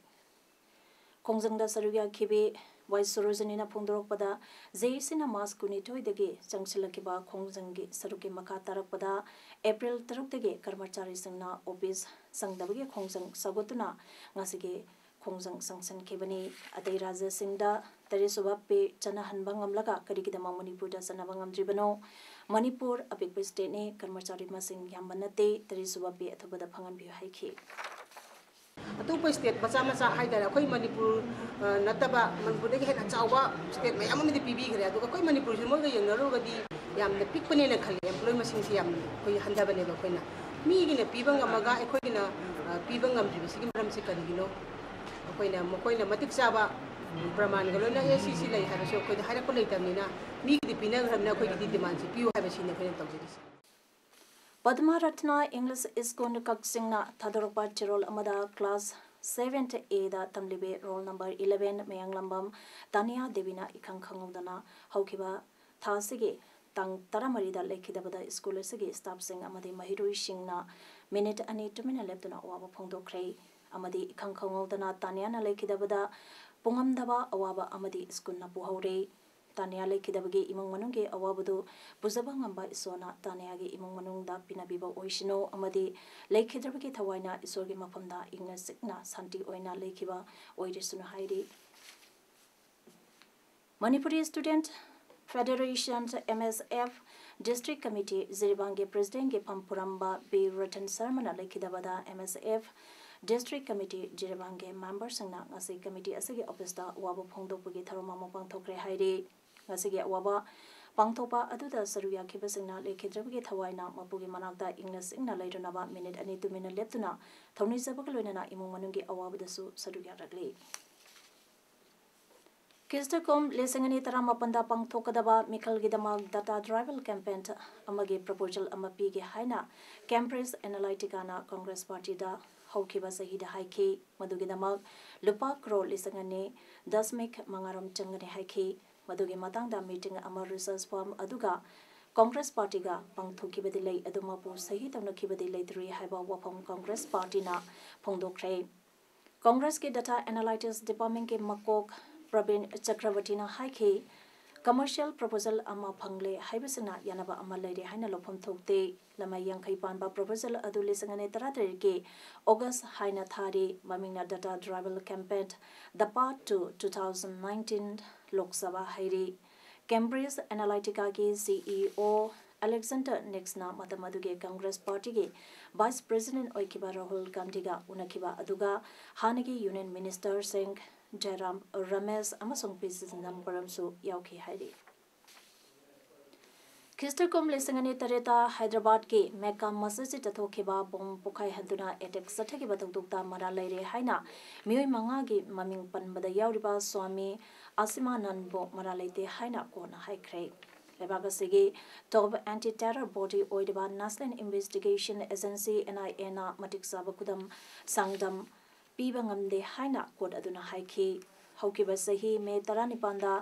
ꯈꯣꯡꯖꯪꯗ ꯁꯔꯨꯛ ꯌꯥꯈꯤꯕꯤ ꯋꯥꯏ ꯁꯣꯔꯣꯖꯤꯅꯤꯅ ꯐꯣꯡꯗꯣꯔꯛꯄꯗ, J A C ꯅ March ꯀꯨꯟꯅꯤꯊꯣꯏꯗꯒꯤ ꯆꯪꯁꯤꯜꯂꯛꯈꯤꯕ ꯈꯣꯡꯖꯪꯒꯤ ꯁꯔꯨꯛꯀꯤ ꯃꯈꯥ ꯇꯥꯔꯛꯄꯗ April ꯇꯔꯨꯛꯇꯒꯤ ꯀꯔꯃꯆꯥꯔꯤꯁꯤꯡꯅ office ꯁꯪꯗꯕꯒꯤ ꯈꯣꯡꯖꯪ ꯁꯧꯒꯠꯇꯨꯅ ꯉꯁꯤꯒꯤ ꯈꯣꯡꯖꯪ ꯆꯪꯁꯤꯟꯈꯤꯕꯅꯤ꯫ ꯑꯇꯩ ꯔꯥꯖ꯭ꯌꯁꯤꯡꯗ ꯇꯔꯦꯠ ꯁꯨꯕ pay ꯆꯠꯅꯍꯟꯕ ꯉꯝꯂꯒ ꯀꯔꯤꯒꯤꯗꯃꯛ ꯃꯅꯤꯄꯨꯔꯗ ꯆꯠꯅꯕ ꯉꯝꯗ꯭ꯔꯤꯕꯅꯣ? ꯃꯅꯤꯄꯨꯔ ꯑꯄꯤꯛꯄ state ꯅꯤ, ꯀꯔꯃꯆꯥꯔꯤ ꯃꯁꯤꯡ ꯌꯥꯝꯕ ꯅꯠꯇꯦ, ꯇꯔꯦꯠ ꯁꯨꯕ pay ꯑꯊꯨꯕꯗ ꯐꯪꯍꯟꯕꯤꯌꯨ ꯍꯥꯏꯈꯤ꯫ ꯑꯇꯣꯞꯄ state ꯃꯆꯥ ꯃꯆꯥ ꯍꯥꯏꯇꯥꯔꯦ, ꯑꯩꯈꯣꯏ ꯃꯅꯤꯄꯨꯔ, ꯑ, ꯅꯠꯇꯕ, ꯃꯅꯤꯄꯨꯔꯗꯒꯤ ꯍꯦꯟꯅ ꯆꯥꯎꯕ state ꯃꯌꯥꯝ ꯑꯃꯗꯤ ꯄꯤꯕꯤꯈ꯭ꯔꯦ꯫ ꯑꯗꯨꯒ ꯑꯩꯈꯣꯏ ꯃꯅꯤꯄꯨꯔꯁꯤ ꯃꯣꯏꯒ ꯌꯦꯡꯅꯔꯨꯔꯒꯗꯤ ꯌꯥꯝꯅ ꯄꯤꯛꯄꯅꯦꯅ ꯈꯜꯂꯤ꯫ Employee ꯃꯁꯤꯡꯁꯤ ꯌꯥꯝ ꯑꯩꯈꯣꯏ ꯍꯟꯊꯕꯅꯦꯕ꯫ ꯑꯩꯈꯣꯏꯅ ꯃꯤꯒꯤꯅ ꯄꯤꯕ ꯉꯝꯃꯒ ꯑꯩꯈꯣꯏꯒꯤꯅ, ꯑ, ꯄꯤꯕ ꯉꯝꯗ꯭ꯔꯤꯕꯁꯤꯒꯤ ꯃꯔꯝꯁꯤ ꯀꯔꯤꯒꯤꯅꯣ? ꯑꯩꯈꯣꯏꯅ ꯃꯈꯣꯏꯅ ꯃꯇꯤꯛ ꯆꯥꯕ ꯄ꯭ꯔꯃꯥꯟꯒ ꯂꯣꯏꯅ, "ꯑꯦ, ꯁꯤ, ꯁꯤ ꯂꯩ" ꯍꯥꯏꯕꯁꯨ ꯑꯩꯈꯣꯏꯗ ꯍꯥꯏꯔꯛꯄ ꯂꯩꯇꯕꯅꯤꯅ, ꯃꯤꯒꯤꯗꯤ ꯄꯤꯅꯈ꯭ꯔꯕꯅꯤꯅ ꯑꯩꯈꯣꯏꯒꯤꯗꯤ demandꯁꯤ ꯄꯤꯌꯨ ꯍꯥꯏꯕꯁꯤꯅꯤ ꯑꯩꯈꯣꯏꯅ ꯇꯧꯖꯔꯤꯁꯦ꯫ ꯄꯗꯃ ꯔꯠꯅ ꯏꯪꯂꯤꯁ ꯁ꯭ꯀꯨꯜ ꯀꯛꯆꯤꯡꯅ ꯊꯥꯗꯣꯔꯛꯄ ꯆꯦꯔꯣꯜ ꯑꯃꯗ class seventh A the ꯇꯝꯂꯤꯕꯤ roll number eleven ꯃꯌꯥꯡꯂꯝꯕꯝ ꯇꯥꯅꯤꯌꯥ ꯗꯦꯕꯤꯅ ꯏꯈꯪ ꯈꯪꯍꯧꯗꯅ ꯍꯧꯈꯤꯕ ꯊꯥ ꯑꯁꯤꯒꯤ ꯇꯥꯡ ꯇꯔꯥꯃꯔꯤꯗ ꯂꯩꯈꯤꯗꯕꯗ ꯁ꯭ꯀꯨꯜ ꯑꯁꯤꯒꯤ staff ꯁꯤꯡ ꯑꯃꯗꯤ ꯃꯍꯩꯔꯣꯏꯁꯤꯡꯅ minute ꯑꯅꯤ ꯇꯨꯃꯤꯟꯅ ꯂꯦꯞꯇꯨꯅ ꯑꯋꯥꯕ ꯐꯣꯡꯗꯣꯛꯈ꯭ꯔꯦ ꯑꯃꯗꯤ ꯏꯈꯪ ꯈꯪꯍꯧꯗꯅ ꯇꯥꯅꯤꯌꯥꯅ ꯂꯩꯈꯤꯗꯕꯗ ꯄꯨꯡꯉꯝꯗꯕ ꯑꯋꯥꯕ ꯑꯃꯗꯤ ꯁ꯭ꯀꯨꯜꯅ ꯄꯨꯍꯧꯔꯦ꯫ ꯇꯥꯅꯤꯌꯥ ꯂꯩꯈꯤꯗꯕꯒꯤ ꯏꯃꯨꯡ ꯃꯅꯨꯡꯒꯤ ꯑꯋꯥꯕꯗꯨ ꯄꯨꯖꯕ ꯉꯝꯕ ꯏꯁꯣꯔꯅ ꯇꯥꯅꯤꯌꯥꯒꯤ ꯏꯃꯨꯡ ꯃꯅꯨꯡꯗ ꯄꯤꯅꯕꯤꯕ ꯑꯣꯏꯁꯅꯨ ꯑꯃꯗꯤ ꯂꯩꯈꯤꯗ꯭ꯔꯕꯒꯤ ꯊꯋꯥꯏꯅ ꯏꯁꯣꯔꯒꯤ ꯃꯐꯝꯗ ꯏꯪꯅ ꯆꯤꯛꯅ ꯁꯥꯟꯇꯤ ꯑꯣꯏꯅ ꯂꯩꯈꯤꯕ ꯑꯣꯏꯔꯁꯅꯨ ꯍꯥꯏꯔꯤ꯫ Manipuri Student Federation, M S F, District Committee ꯖꯤꯔꯤꯕꯥꯝꯒꯤ President ꯒꯤ ꯐꯝ ꯐꯨꯔꯝꯕ ꯕꯤ ꯔꯇꯟ ꯁꯔꯃꯅ ꯂꯩꯈꯤꯗꯕꯗ M S F District Committee ꯖꯤꯔꯤꯕꯥꯝꯒꯤ member ꯁꯤꯡꯅ ꯉꯁꯤ committee ꯑꯁꯤꯒꯤ office ꯇ ꯑꯋꯥꯕ ꯐꯣꯡꯗꯣꯛꯄꯒꯤ ꯊꯧꯔꯝ ꯑꯃ ꯄꯥꯡꯊꯣꯛꯈ꯭ꯔꯦ ꯍꯥꯏꯔꯤ꯫ ꯉꯁꯤꯒꯤ ꯑꯋꯥꯕ ꯄꯥꯡꯊꯣꯛꯄ ꯑꯗꯨꯗ ꯁꯔꯨꯛ ꯌꯥꯈꯤꯕꯁꯤꯡꯅ ꯂꯩꯈꯤꯗ꯭ꯔꯕꯒꯤ ꯊꯋꯥꯏꯅ ꯃꯄꯨꯒꯤ ꯃꯅꯥꯛꯇ ꯏꯪꯅ ꯆꯤꯛꯅ ꯂꯩꯔꯨꯅꯕ minute ꯑꯅꯤ ꯇꯨꯃꯤꯟꯅ ꯂꯦꯞꯇꯨꯅ ꯊꯧꯅꯤꯖꯕꯒ ꯂꯣꯏꯅꯅ ꯏꯃꯨꯡ ꯃꯅꯨꯡꯒꯤ ꯑꯋꯥꯕꯗꯁꯨ ꯁꯔꯨꯛ ꯌꯥꯔꯛꯂꯤ꯫ ꯈ꯭ꯔꯤꯁꯇ ꯀꯨꯝ ꯂꯤꯁꯤꯡ ꯑꯅꯤ ꯇꯔꯥꯃꯥꯄꯟꯗ ꯄꯥꯡꯊꯣꯛꯀꯗꯕ ꯃꯤꯈꯜꯒꯤꯗꯃꯛ data driven campaign ꯑꯃꯒꯤ proposal ꯑꯃ ꯄꯤꯒꯦ ꯍꯥꯏꯅ Cambridge Analytica ꯅ Congress Party ꯗ ꯍꯧꯈꯤꯕ ꯆꯍꯤꯗ ꯍꯥꯏꯈꯤ꯫ ꯃꯗꯨꯒꯤꯗꯃꯛ ꯂꯨꯄꯥ ꯀ꯭ꯔꯣꯔ ꯂꯤꯁꯤꯡ ꯑꯅꯤ ꯗꯁꯃꯤꯛ ꯃꯉꯥꯔꯣꯝ ꯆꯪꯒꯅꯤ ꯍꯥꯏꯈꯤ꯫ ꯃꯗꯨꯒꯤ ꯃꯇꯥꯡꯗ meeting ꯑꯃ research firm ꯑꯗꯨꯒ Congress Party ꯒ ꯄꯥꯡꯊꯣꯛꯈꯤꯕꯗꯤ ꯂꯩ, ꯑꯗꯨꯃꯛꯄꯨ ꯁꯍꯤ ꯇꯧꯅꯈꯤꯕꯗꯤ ꯂꯩꯇ꯭ꯔꯤ ꯍꯥꯏꯕ ꯋꯥꯐꯝ Congress Party ꯅ ꯐꯣꯡꯗꯣꯛꯈ꯭ꯔꯦ꯫ Congress ꯀꯤ data analytics department ꯀꯤ ꯃꯀꯣꯛ ꯄ꯭ꯔꯕꯤꯟ ꯆꯀ꯭ꯔꯕꯔꯇꯤꯅ ꯍꯥꯏꯈꯤ, commercial proposal ꯑꯃ ꯐꯪꯂꯦ ꯍꯥꯏꯕꯁꯤꯅ ꯌꯥꯅꯕ ꯑꯃ ꯂꯩꯔꯦ ꯍꯥꯏꯅ ꯂꯧꯐꯝ ꯊꯣꯛꯇꯦ꯫ ꯂꯃꯥꯏ ꯌꯥꯡꯈꯩ ꯄꯥꯟꯕ proposal ꯑꯗꯨ ꯂꯤꯁꯤꯡ ꯑꯅꯤ ꯇꯔꯥꯇꯔꯦꯠꯀꯤ August ꯍꯥꯏꯅ ꯊꯥꯔꯤ꯫ ꯃꯃꯤꯡꯅ data driven campaign, the path to two thousand nineteen Lok Sabha ꯍꯥꯏꯔꯤ꯫ Cambridge Analytica ꯒꯤ CEO Alexander Nix ꯅ ꯃꯇꯝ ꯑꯗꯨꯒꯤ Congress Party ꯒꯤ Vice President ꯑꯣꯏꯈꯤꯕ ꯔꯥꯍꯨꯜ ꯒꯥꯟꯙꯤꯒ ꯎꯅꯈꯤꯕ ꯑꯗꯨꯒ ꯍꯥꯟꯅꯒꯤ Union Minister ꯁꯤꯡ ꯖꯌꯔꯥꯝ ꯔꯃꯦꯁ ꯑꯃꯁꯨꯡ ꯄꯤ ꯆꯤꯗꯝꯕꯔꯝꯁꯨ ꯌꯥꯎꯈꯤ ꯍꯥꯏꯔꯤ꯫ ꯈ꯭ꯔꯤꯁꯇ ꯀꯨꯝ ꯂꯤꯁꯤꯡ ꯑꯅꯤ ꯇꯔꯦꯠꯇ ꯍꯥꯏꯗ꯭ꯔꯕꯥꯗꯀꯤ ꯃꯦꯛꯀꯥ ꯃꯁꯖꯤꯗꯇ ꯊꯣꯛꯈꯤꯕ ꯕꯣꯝ ꯄꯣꯈꯥꯏꯍꯟꯗꯨꯅ attack ꯆꯠꯊꯈꯤꯕ ꯊꯧꯗꯣꯛꯇ ꯃꯔꯥꯜ ꯂꯩꯔꯦ ꯍꯥꯏꯅ ꯃꯤꯑꯣꯏ ꯃꯉꯥꯒꯤ ꯃꯃꯤꯡ ꯄꯟꯕꯗ ꯌꯥꯎꯔꯤꯕ ꯁ꯭ꯋꯥꯃꯤ ꯑꯁꯤꯃꯥꯅꯟꯕꯨ ꯃꯔꯥꯜ ꯂꯩꯇꯦ ꯍꯥꯏꯅ ꯀꯣꯔꯠꯅ ꯍꯥꯏꯈ꯭ꯔꯦ꯫ ꯂꯩꯕꯥꯛ ꯑꯁꯤꯒꯤ top anti-terror body ꯑꯣꯏꯔꯤꯕ National Investigation Agency, N I A ꯅ ꯃꯇꯤꯛ ꯆꯥꯕ ꯈꯨꯗꯝ ꯆꯥꯡꯗꯝ ꯄꯤꯕ ꯉꯝꯗꯦ ꯍꯥꯏꯅ court ꯑꯗꯨꯅ ꯍꯥꯏꯈꯤ꯫ ꯍꯧꯈꯤꯕ ꯆꯍꯤ ꯃꯦ ꯇꯔꯥꯅꯤꯄꯥꯟꯗ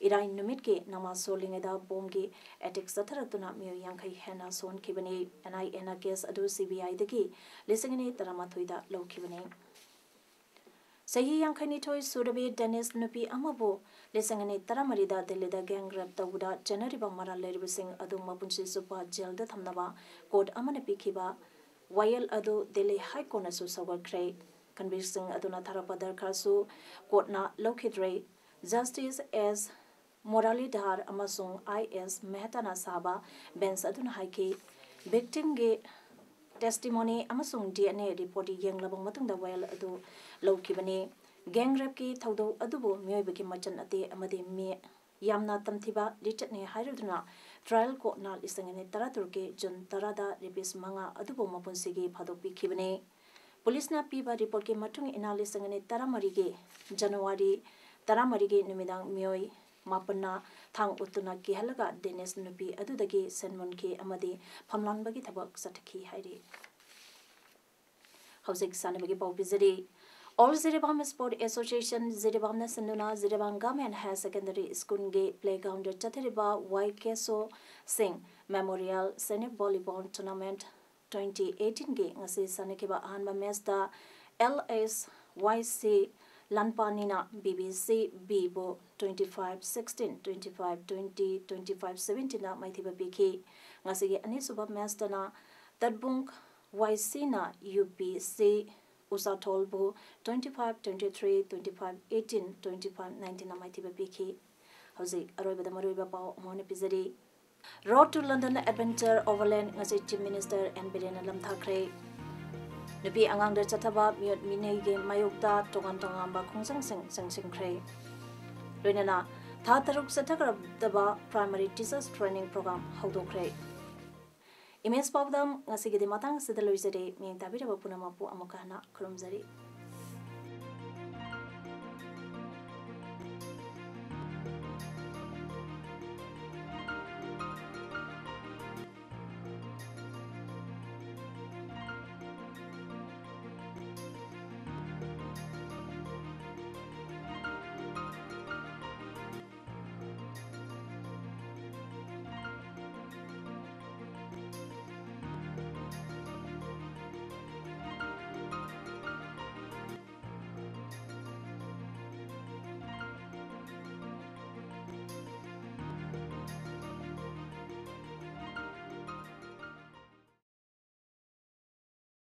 ꯏꯔꯥꯏ ꯅꯨꯃꯤꯠꯀꯤ ꯅꯃꯥꯖ ꯁꯣꯜꯂꯤꯉꯩꯗ ꯕꯣꯝꯒꯤ attack ꯆꯠꯊꯔꯛꯇꯨꯅ ꯃꯤꯑꯣꯏ ꯌꯥꯡꯈꯩ ꯍꯦꯟꯅ ꯁꯣꯟꯈꯤꯕꯅꯤ꯫ N I A ꯅ case ꯑꯗꯨ C B I ꯗꯒꯤ ꯂꯤꯁꯤꯡ ꯑꯅꯤ ꯇꯔꯥꯃꯥꯊꯣꯏꯗ ꯂꯧꯈꯤꯕꯅꯤ꯫ ꯆꯍꯤ ꯌꯥꯡꯈꯩꯅꯤꯊꯣꯏ ꯁꯨꯔꯕꯤ Danish ꯅꯨꯄꯤ ꯑꯃꯕꯨ ꯂꯤꯁꯤꯡ ꯑꯅꯤ ꯇꯔꯥꯃꯔꯤꯗ ꯗꯦꯜꯂꯤꯗ gang rape ꯇꯧꯕꯗ ꯆꯦꯟꯅꯔꯤꯕ ꯃꯔꯥꯜ ꯂꯩꯔꯤꯕꯁꯤꯡ ꯑꯗꯨ ꯃꯄꯨꯟꯁꯤ ꯆꯨꯞꯄ ꯖꯦꯜꯗ ꯊꯝꯅꯕ court ꯑꯃꯅ ꯄꯤꯈꯤꯕ ꯋꯥꯌꯦꯜ ꯑꯗꯨ ꯗꯦꯜꯂꯤ High Court ꯅꯁꯨ ꯁꯧꯒꯠꯈ꯭ꯔꯦ꯫ ꯀꯟꯕꯤꯔꯁꯤꯡ ꯑꯗꯨꯅ ꯊꯥꯔꯛꯄ ꯗꯔꯈꯥꯁꯨ court ꯅ ꯂꯧꯈꯤꯗ꯭ꯔꯦ꯫ Justice S Muralidhar ꯑꯃꯁꯨꯡ I S Mehta ꯅ ꯁꯥꯕ bench ꯑꯗꯨꯅ ꯍꯥꯏꯈꯤ, victim ꯒꯤ testimony ꯑꯃꯁꯨꯡ D N A report ꯌꯦꯡꯂꯕ ꯃꯇꯨꯡꯗ ꯋꯥꯌꯦꯜ ꯑꯗꯨ ꯂꯧꯈꯤꯕꯅꯤ꯫ Gang rape ꯀꯤ ꯊꯧꯗꯧ ꯑꯗꯨꯕꯨ ꯃꯤꯑꯣꯏꯕꯒꯤ ꯃꯆꯟ ꯑꯇꯦ ꯑꯃꯗꯤ ꯃꯤ ꯌꯥꯝꯅ ꯇꯝꯊꯤꯕ ꯂꯤꯆꯠꯅꯤ ꯍꯥꯏꯔꯗꯨꯅ trial court ꯅ ꯂꯤꯁꯤꯡ ꯑꯅꯤ ꯇꯔꯥꯇꯔꯨꯛꯀꯤ June ꯇꯔꯥꯗ rapist ꯃꯉꯥ ꯑꯗꯨꯕꯨ ꯃꯄꯨꯟꯁꯤꯒꯤ ꯐꯥꯗꯣꯛꯄꯤꯈꯤꯕꯅꯤ꯫ Police ꯅ ꯄꯤꯕ report ꯀꯤ ꯃꯇꯨꯡ ꯏꯟꯅ ꯂꯤꯁꯤꯡ ꯑꯅꯤ ꯇꯔꯥꯃꯔꯤꯒꯤ January ꯇꯔꯥꯃꯔꯤꯒꯤ ꯅꯨꯃꯤꯗꯥꯡ ꯃꯤꯑꯣꯏ ꯃꯥꯄꯟꯅ ꯊꯥꯡ ꯎꯠꯇꯨꯅ ꯀꯤꯍꯜꯂꯒ Danish ꯅꯨꯄꯤ ꯑꯗꯨꯗꯒꯤ ꯁꯦꯟ ꯃꯨꯟꯈꯤ ꯑꯃꯗꯤ ꯐꯝꯂꯥꯟꯕꯒꯤ ꯊꯕꯛ ꯆꯠꯊꯈꯤ ꯍꯥꯏꯔꯤ꯫ ꯍꯧꯖꯤꯛ ꯁꯥꯟꯅꯕꯒꯤ ꯄꯥꯎ ꯄꯤꯖꯔꯤ꯫ All Jiribam Sport Association Jiribam ꯅ ꯁꯤꯟꯗꯨꯅ Jiribam Government Higher Secondary School ꯒꯤ playground ꯗ ꯆꯠꯊꯔꯤꯕ Y K S O Singh Memorial Senior Volleyball Tournament twenty eighteen ꯒꯤ ꯉꯁꯤ ꯁꯥꯟꯅꯈꯤꯕ ꯑꯍꯥꯟꯕ match ꯇ L S Y C ꯂꯥꯟꯄꯥꯅꯤꯅ B B C B ꯕꯨ twenty five sixteen, twenty five twenty, twenty five seventeen ꯗ ꯃꯥꯏꯊꯤꯕ ꯄꯤꯈꯤ꯫ ꯉꯁꯤꯒꯤ ꯑꯅꯤꯁꯨꯕ match ꯇꯅ ꯇꯠꯕꯨꯡ Y C ꯅ U P C ꯎꯁꯥꯊꯣꯜꯕꯨ twenty five twenty three, twenty five eighteen, twenty five nineteen ꯅ ꯃꯥꯏꯊꯤꯕ ꯄꯤꯈꯤ꯫ ꯍꯧꯖꯤꯛ ꯑꯔꯣꯏꯕꯗ ꯃꯔꯨꯑꯣꯏꯕ ꯄꯥꯎ ꯑꯃꯨꯛ ꯍꯟꯅ ꯄꯤꯖꯔꯤ꯫ Road to London Adventure Overland ꯉꯁꯤ Chief Minister N Biren ꯅ ꯂꯝꯊꯥꯈ꯭ꯔꯦ꯫ ꯅꯨꯄꯤ ꯑꯉꯥꯡꯗ ꯆꯠꯊꯕ ꯃꯤꯑꯣꯠ ꯃꯤꯅꯩꯒꯤ ꯃꯥꯌꯣꯛꯇ ꯇꯣꯉꯥꯟ ꯇꯣꯉꯥꯟꯕ ꯈꯣꯡꯖꯪꯁꯤꯡ ꯆꯪꯁꯤꯟꯈ꯭ꯔꯦ꯫ ꯂꯣꯏꯅꯅ ꯊꯥ ꯇꯔꯨꯛ ꯆꯠꯊꯒꯗꯕ Primary Teachers Training Program ꯍꯧꯗꯣꯛꯈ꯭ꯔꯦ꯫ Image ꯄꯥꯎꯗꯝ ꯉꯁꯤꯒꯤꯗꯤ ꯃꯇꯥꯡ ꯑꯁꯤꯗ ꯂꯣꯏꯖꯔꯦ꯫ ꯃꯤꯠꯌꯦꯡ ꯇꯥꯕꯤꯔꯕ ꯄꯨꯝꯅꯃꯛꯄꯨ ꯑꯃꯨꯛꯀ ꯍꯟꯅ ꯈꯨꯔꯨꯝꯖꯔꯤ꯫